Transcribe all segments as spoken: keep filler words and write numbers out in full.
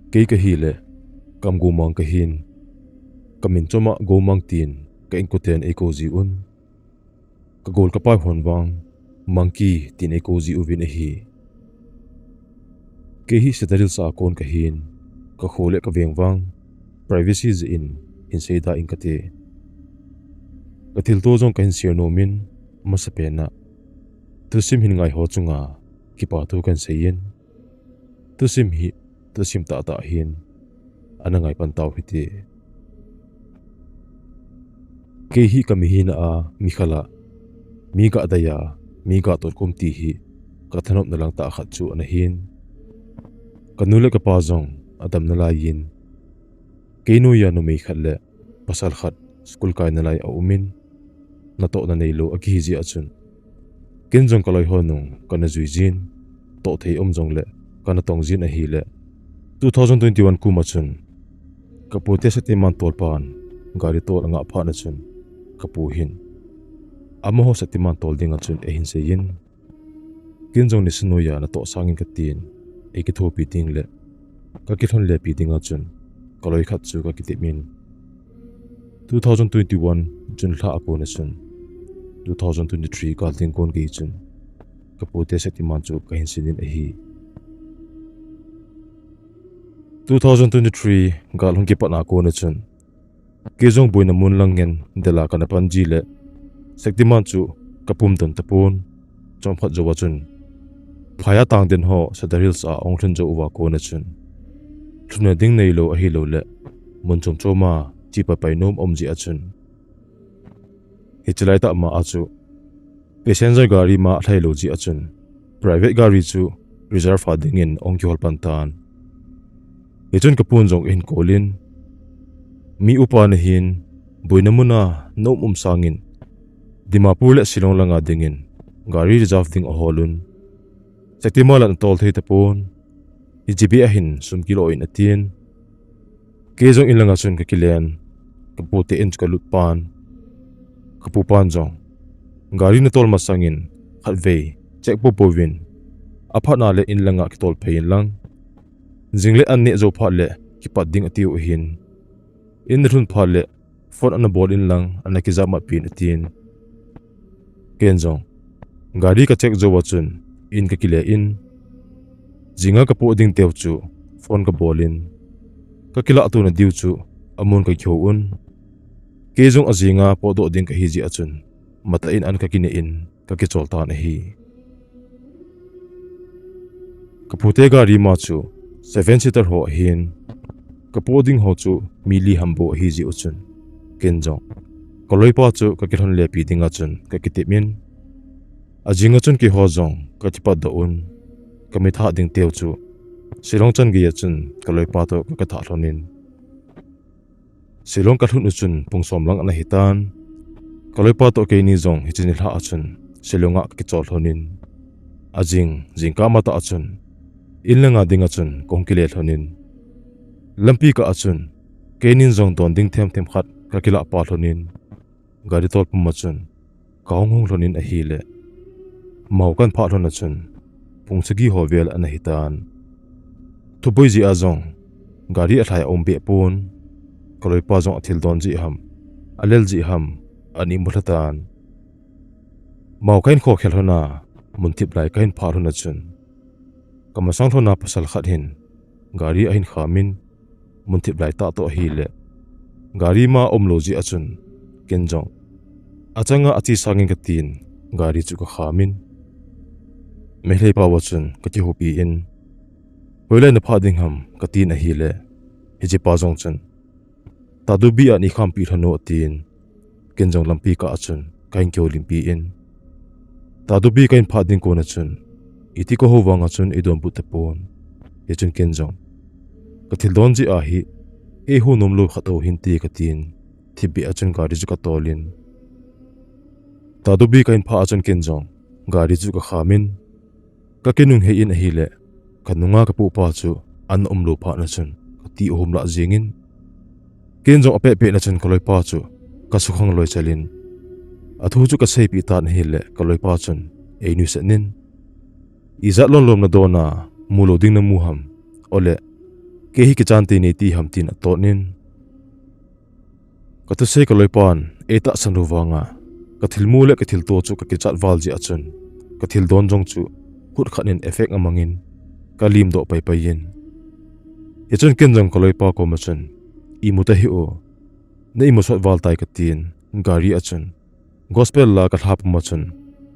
Kei kahi le, Kam Gomang kahin, kamin chom a Gomang tin ka inkoten eikou jiuvin. Ka gol ka pai hon vang, Monkey tin eikou jiuvin ahi. Kei hi Sadar Hills a kon kahin, ka kho le ka veng vang, privacy jeh in hin seida ing kate. Ka thilto jong kahin share nomin, amasapen a thusim hin ngai ho chunga kipa thu kahin seiyin. Thusim hi thusim tahtah hin ana ngai pan tau hite. Kei hi ka mihina a, mi khal a, mi ga dei a, mi ga tot khum ti hi ka thanopna lang tah khat chu ana hin. Ka nu le ka pa jong adamna laiyin, kei noiya numei khat le pasal khat school kai nalai aumin, natohna neilou akihi jeh a chun, ken jong ka loi ho nung kana jui jin, toh thei um jongle kana tong jin ahile, two thousand twenty-one kum a chun, ka pute Shaktiman tolpan gari tol angah phat na chun, ka pu hin amaho Shaktiman tol ding a chun eihin seiyin. Ken jong nisa noiya natoh sangin katin, eikithopi ding le kakilhon lepi ding a chun, ka loi khat chu ka kitepin. Two thousand twenty-one June lha a kon a chun, two thousand twenty-three gal ding kon gei chun, ka pute Shaktiman chu kahin sinin ahi. Two thousand twenty-three gal hung kipat na kon a chun, kei jong boina mun lang ngen dela kana pan ji le, Shaktiman chu ka pum don tapon. Chomkhat jou a chun, phai a tang den ho Sadar Hills a hung lhun jou uva kon a chun, lhunna ding neilou ahilou le, mun chom chom a che pai pai nom um jeh a chun, hiche lai tah ma a chu, passenger gari ma lhailou jeh a chun, private gari chu reserve a dingin hung kihol pan tan. Hichun ka pun jong eihin kolin, mi upa nahin, boina mun a na um um sangin, Dimapur le Shillong langa dingin gari reserve ding ahol un. Shaktiman la natol thei tapon, J B a hin sum kilo in atin. Kei jong in langa chun ka kilen, ka pute in chu ka lut pan. Ka pupan jong, gari natol masangin khatvei check popo uvin, aphatna le in langa kitol phei in lang, jing le an neh jou phat le kipat ding atiu ahin. In nalhun phat le phone ana bol in lang, ana kijah mat pin atin. Ken jong, gari ka check jou a chun, in ka kile in, jinga ka poh ding teu chu phone ka bol in, ka kilah tona diu chu amun ka kihou un. Kei jong ajinga potdoh ding kahi jeh a chun, matah in an ka kine in, ka kichol tan ahi. Ka pute gari ma chu seven seater ho ahin, ka poh ding ho chu mi li ham bou ahi jeh u chun, ken jong ka loipa chu ka kilhon lepi ding a chun ka kitep in, ajing a chun keiho jong ka kipatdoh un, ka mi thah ding teu chu Shillong chan gei a chun ka loipa toh ka, ka thah lhon in, Shillong ka lhun u chun pung som lang ana hitan. Ka loipa toh keini jong hiche nilhah a chun Shillong a ka kichol lhon in, ajing, jingkah matah a chun in langa ding a chun kahung kile lhon in, lampi kah a chun keinin jong don ding themthem khat ka kilah pah lhon in, gari tol pum a chun ka hung hung lhon in ahile, mao kan phah lhon a chun pung sagi ho vel ana hitan. Thupui jeh a jong gari alhai a um beh pon, ka loipa jong athil don jeh ham, alel jeh ham, ana imut lha tan. Mao kahin khokhel lhon a, mun thip lai kahin phah lhon a chun, ka masang lhon a pasal khat hin gari ahin kham in, mun thip lai tah toh ahile, gari ma umlou jeh a chun, ken jong achanga ache sangin katin, gari chu ka kham in, Meitei pao a chun ka kihoupi in, hoilai na phah ding ham katin ahile, hichepa jong chun, Tadubi a nei khampi lhon u atin, ken jong lampi kah a chun kahin kihoulimpi in, Tadubi kahin phah ding kon a chun, iti kahou vang a chun eidonbut tapon. Hichun ken jong, ka thil don jeh ahi, eihou nomlou khat hou hinte katin, thipbeh a chun gari chu ka tol in, Tadubi kahin phah a chun ken jong gari chu ka kham in, ka kinunghei in ahile, ka nunga ka pupa chu ana umlou phat na chun ka ti ahum lah jeng in, ken jong apehpeh na chun ka loipa chu ka sukhang loi chel in, athu chu ka seipeh tan ahile, ka loipa chun einuisat in, ijat lom lom nadon a, mulou ding namu ham, ole, Kei hi kichan tei nei ti ham tin aton in. Ka thusei ka loipan eitahsan u vanga, ka thilmu le ka thilto chu ka kichat val jeh a chun, ka thildon jong chu khut khat in effect amangin, ka limdoh paipai in. Hichun ken jong ka loipa koma chun, "Imu tahih u, na imu sot val tai," katin, gari a chun, gospel la ka lha puma chun,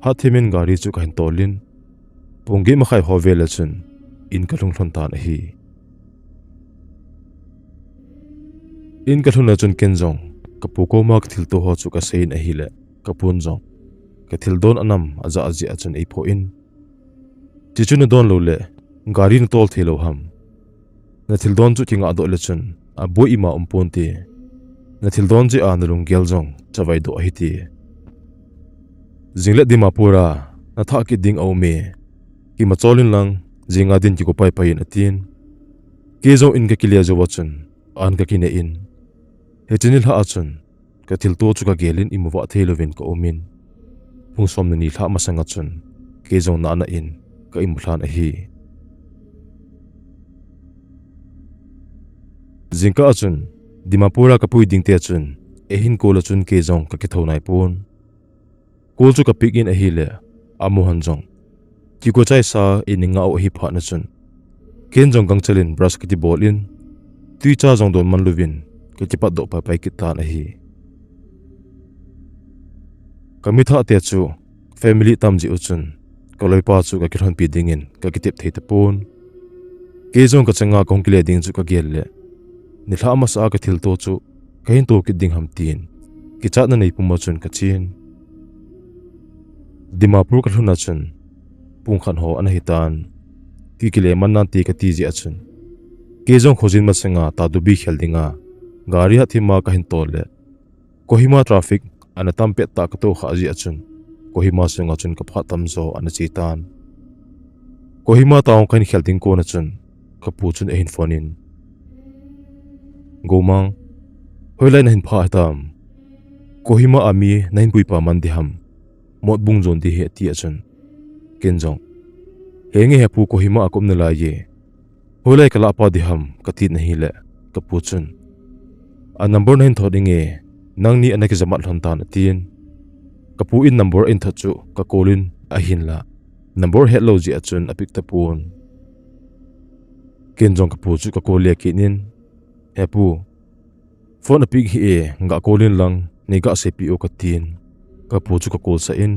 hathim in gari chu ka hin tol in, pung get makhai ho vel a chun, in ka lhung lhon tan ahi. In ka lhun a chun ken jong, ka pu koma ka thilto ho chu ka sei in ahile, ka pun jong, ka thildon anam aja jeh a chun eiphoh in. "Chuchu na don lou le, gari na tol thei lou ham? Na thildon chu kingah doh le chun, aboi ima um ponte. Na thildon jeh a na lunggel jong chavai doh ahi te. Jing le Dimapur a na thah kit ding aum e. Kima chol in lang, jing a din kigo paipai in," atin. Kei jong in ka kile jou a chun, an ka kine in. Hiche nilhah a chun, ka thilto chu ka gel in imu vah thei louvin ka um in. Pung som le ni lhah masang a chun, kei jong nana in ka imu lhan ahi. Jingkah a chun, Dimapur a ka pui ding te chun, eihin call a chun kei jong ka kithou nai pon. Call chu ka pick in ahile, amu hon jong, kigo chaisa in i ngah u ahi phat na chun, ken jong gangchel in brush ka kibol in, twicha jong don man louvin, ka kipat doh paipai kit tan ahi. Ka mi thah te chu, family tam jeh u chun, ka loipa chu ka kilhonpi dingin ka kitep thei tapon. Kei jong ka changa ka hung kile ding chu ka gel le, nilhah masa a ka thilto chu ka hin to kit ding ham tin, kichatna nei puma chun ka chen. Dimapur ka lhun a chun, pung khat ho ana hi tan, kikile man nante ka ti jeh a chun, kei jong khojin masanga Tadubi khel dinga gari hathim a ka hin tol le, Kohima traffic ana tam pet tah ka to kha jeh a chun, Kohima sunga chun ka phat tamjo ana che tan. Kohima town ka hin khel ding kon a chun, ka pu chun eihin phone in, "Gomang, hoilai na hin phah hitam? Kohima a mi na hin puipa man diham? Motbung jon di hi," ati a chun, ken jong, "Henge he pu, Kohima a ka um nalai e. Hoilai ka lahpa diham?" ka tin ahile, ka pu chun, "A number na hin thot inge, nangni ana kijamat lhon tan," atin. Ka pu in number ahin thot chu ka call in ahinla, number hetlou jeh a chun a pick tapon. Ken jong ka pu chu ka call le kit in, "He pu, phone a pick hih e, ga call in lang, nei ga seipeh o," ka tin. Ka pu chu ka call sah in,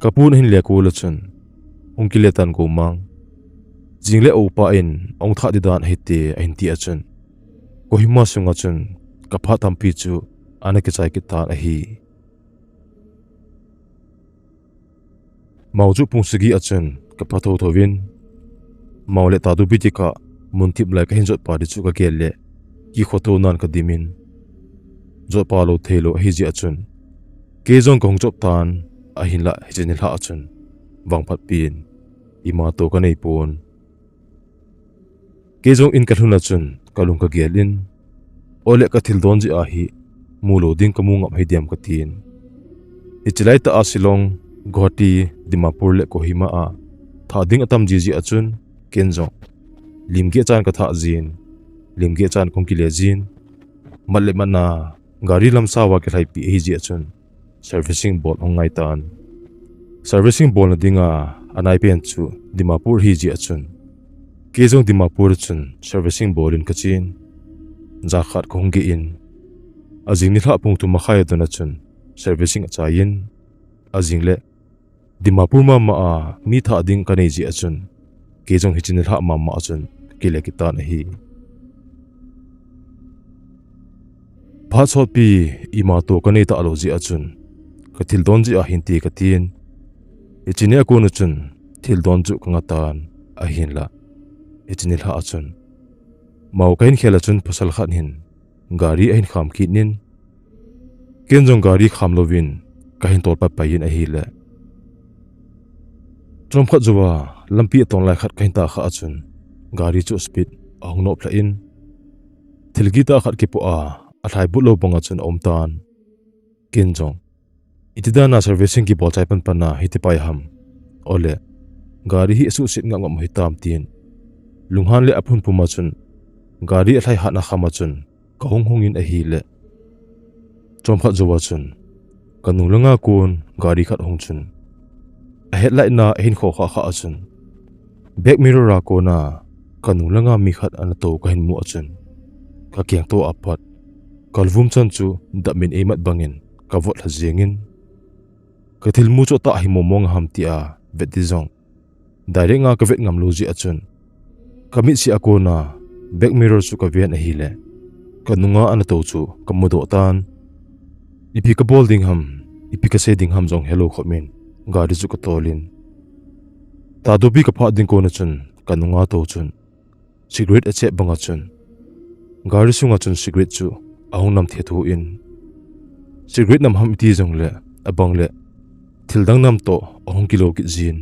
ka pun ahin le call a chun, "Hung kile tan Gomang. Jing le upa in ahung thah di dan ahi te," ahin ti a chun, Kohima sunga chun ka phat tampi chu ana kichai kit tan ahi. Mao chu pung sagi a chun ka pha thotho in, Mao le Tadubi tikah mun thip lai ka hin jot pa di chu ka gel le, kikhoto nan ka dim in, jot pa lou thei lou ahi jeh a chun, kei jong ka hung chop tan, ahinla hiche nilhah a chun, vangphat pen, ima to ka nei pon. Kei jong in ka lhun a chun, ka lung ka gel in, ole ka thil don jeh a hi, mu lou ding ka mu ngap hi diam ka tin. Hiche lai tah a Shillong, Guwahati, Dimapur le Kohima a thah ding atam ji jeh a chun, ken jong lim geh chan ka thah jin, lim geh chan kong kile jin, mat le mat na, gari lam sao a kilhaipi ahi jeh a chun, servicing bol hung ngai tan. Servicing bolna dinga anai pen chu Dimapur hi jeh a chun, kei jong Dimapur a chun servicing bol in ka chen. Jakhat ka hung geh in, ajing nilhah pung thum makhai a don a chun servicing achai in, ajing le Dimapur mama a mi thah ding ka nei jeh a chun, kei jong hiche nilhah mama a chun ka kile kit tan ahi. Phat sotpi ima to ka nei talou jeh a chun, ka thil don jeh a hin ti ka tin. Hiche ni a kon a chun thil don chu ka nga tan, ahinla hiche nilhah a chun, Mao ka hin khel a chun pasal khat hin gari ahin kham kit in, ken jong gari kham louvin ka hin tol pai pai in ahile, chomkhat jouva lampi a tong lai khat ka hin tah kha a chun, gari chu speed ahung nop lhah in, thil gitah khat kipoh a, alhai but lou banga chun aum tan. Ken jong, iti dan a servicing kibol chai pan pan a hiti pai ham, ole gari hi asuhset ngap ngap u hitam tin, lunghan le aphun pum a chun gari alhai hatna kham a chun kahung hungin ahile, chomkhat jouva chun kanung langa kon gari khat ahung chun, a headlight na ahin kho khah khah a chun, back mirror a kona kanung langa mi khat ana tou kahin mu a chun, kakeng to apat kalvum chan chu dap min eimat bangin kavot lha jengin, kathilmu chu atah hi momong ham tia vet di jong direct nga kavet ngam lou jeh a chun, kamitsi a kona back mirror chu kaven ahile, kanunga ana tou chu kamudoh tan. Ipi kabol ding ham, ipi kasei ding ham jong helou khopin gari chu katolin, Tadobi kaphah ding kona chun kanunga tou chun, cigarette achep banga chun, gari sunga chun cigarette chu ahung nam thethu in, cigarette nam ham iti jongle, abang le thildang nam toh ahung kilou kit jin.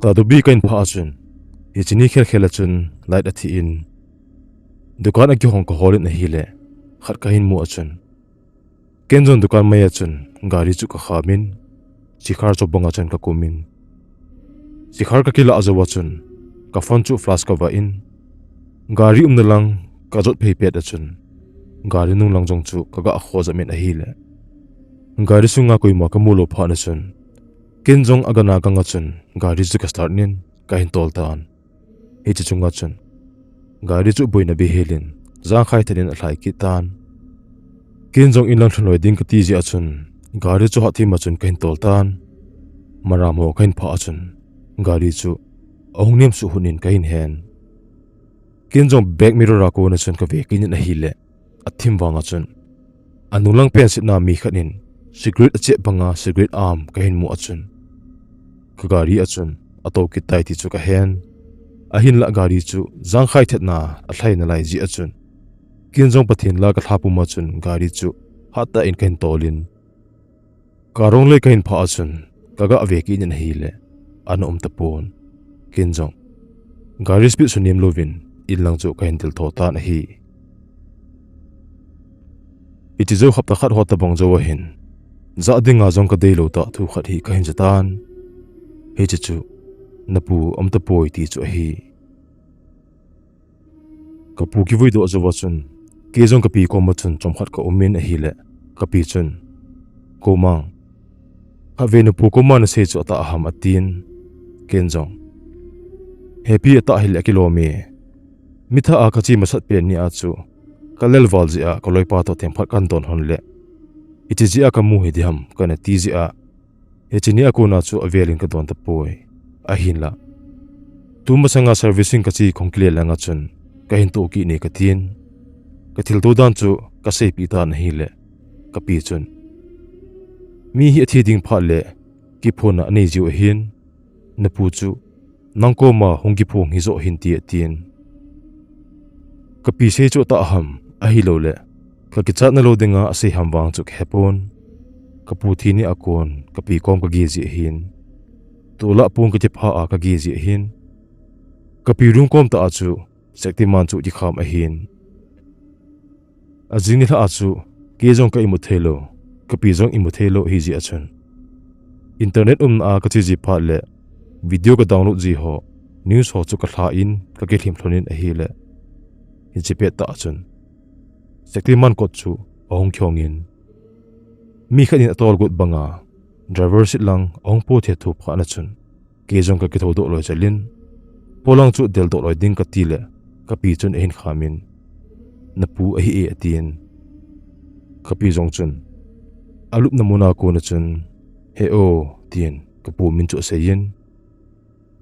Tadobi kahin phah a chun, hiche ni khelkhel a chun light athi in, dukan akihong kaholin ahile, khat kahin mu a chun, ken jong dukan mai a chun gari chu kakhamin, Shikhar chobanga chun kakumin, Shikhar kakilah jouva chun kaphone chu flash kavah in, gari umna lang kajot phei pet a chun, gari nung lang jong chu kaga kho jep in ahile, gari sunga koima kamu lou phat na chun, ken jong agana ganga chun gari chu kastart in kahin tol tan. Hiche chunga chun gari chu boina beihel in, jangkhai thet in alhai kit tan. Ken jong inlang lhunloi ding kati jeh a chun, gari chu hathim a chun kahin tol tan. Maramo kahin phah a chun, gari chu ahung nem suh hun in kahin hen. Ken jong back mirror a kona chun kave kit in ahile, athim vanga chun, anung lang pensetna mi khat in cigarette achep banga cigarette am kahin mu a chun, kagari a chun atou kit tai ti chu kahen. Ahinlah gari chu jangkhai thetna alhai nalai jeh a chun, ken jong Pathen la kalha pum a chun gari chu hattah in kahin tolin, Karong lei kahin phah a chun, kaga ve kit in ahile, ana um tapon. Ken jong gari speed sunem louvin, inlang chu kahin del tho tan ahi. Hiche jou hapta khat ho tobang jou ahin, jah dinga jong kadei lou tah thu khat hi kahin jatan. Hiche chu, napu aum tapoi ti chu ahi. Kapu kivui doh jouva chun, kei jong kapi koma chun chomkhat kaumin ahile, kapi chun, Komang, khatvei napu koma nasei chu atah ham, atin. Ken jong, Hepi, atah hile akilom e. Mitha a kache masat pen nia chu, kalel val jeh a kaloipa toh themkhat kahin don hon le, hiche jeh a kamu hi diham kana ti jeh a, hiche nia kona chu avelin kadon tapoi. Ahinla, tumasanga servicing kache khong kile langa chun kahin toh kit e katin. Kathilto dan chu kaseipeh tan ahile, kapi chun, Mi hi athi ding phat le kiphonna anei jiu ahin, napu chu nang koma hung kiphong hijoh hinte, atin. Kapi sei chu atah ham, ahiloule kakichatna lou dinga asei ham vang chu kahepon. Kapu thi nia kon kapi kom kageh jeh ahin, tolah pon kakipha a kageh jeh ahin, kapi room kom tah a chu Shaktiman chu kikham ahin. Ajing nilhah a chu kei jong ka imu theilou, kapi jong imu theilou ahijeh a chun, internet umna a kache ji phat le video ka download ji ho, news ho chu kalha in kakilhem lhonin ahile, hiche pettah a chun Shaktiman kot chu ahung kihongin, mi khat in atolgot banga driver seat lang ahung po thethu phatna chun, kei jong kakithoudoh loi chelin, polang chu deldoh loi ding katile, kapi chun ahin khamin, Napu ahi e, atin. Kapi jong chun alupna muna kona chun, He o, tin kapu min chu aseiyin,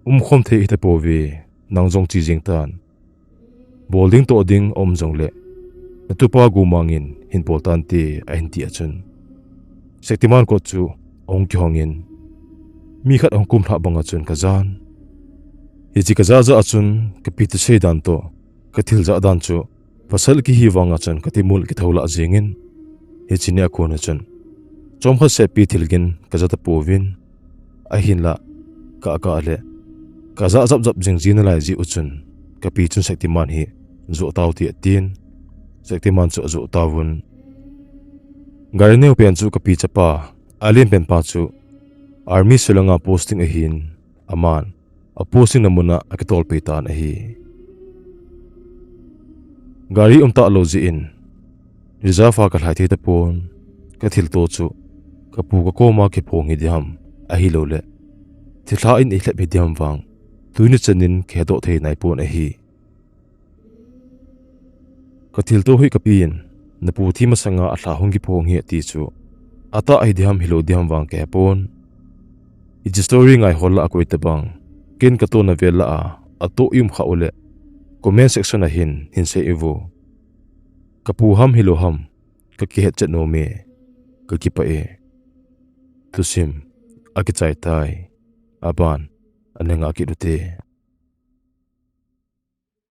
Umkhom thei hitapouve, nang jong che jeng tan. Bol ding toh ding aum jongle, natupa Gomang in hin bol tante, ahin ti a chun, Shaktiman kot chu ahung kihongin, mi khat ahung kumlhah banga chun kajan. Hiche kajah jah a chun kapi thusei dan toh kathil jah dan chu pasal kihi vanga chun katimul kithou lah jengin, hiche nia kona chun chomkhat sehpi thilgin kaja tapouvin, ahinla, kah kah le kajah jap jap jing ji nalai jeh u chun, kapi chun Shaktiman hi joh tau te atin, Shaktiman chu ajoh tauvin. Gari neo pen chu kapi chapa, alen pen pa chu army Shillong a posting ahin, aman aposting na muna akitolpeh tan ahi. Gari um talou jeh in reserve a kalhai thei tapon, kathilto chu kapu kakoma kiphong hi diham, ahilouleh thilha in eilhep hi diham vang tuni chanin kihedoh thei naipon ahi. Kathilto hi kapi in, napu thi masanga alha hung kiphong hi ati chu atah hi diham hilou diham vang kahepon. Hiche story ngaihol lah a koi tabang, ken katona vel lah a atoh i um kha uleh comment section a hin hinsei uvo. Kapu ham hilou ham kakihetchet nome, kakipah e. Thusim akichai tai. Aban ana ngah kit ute.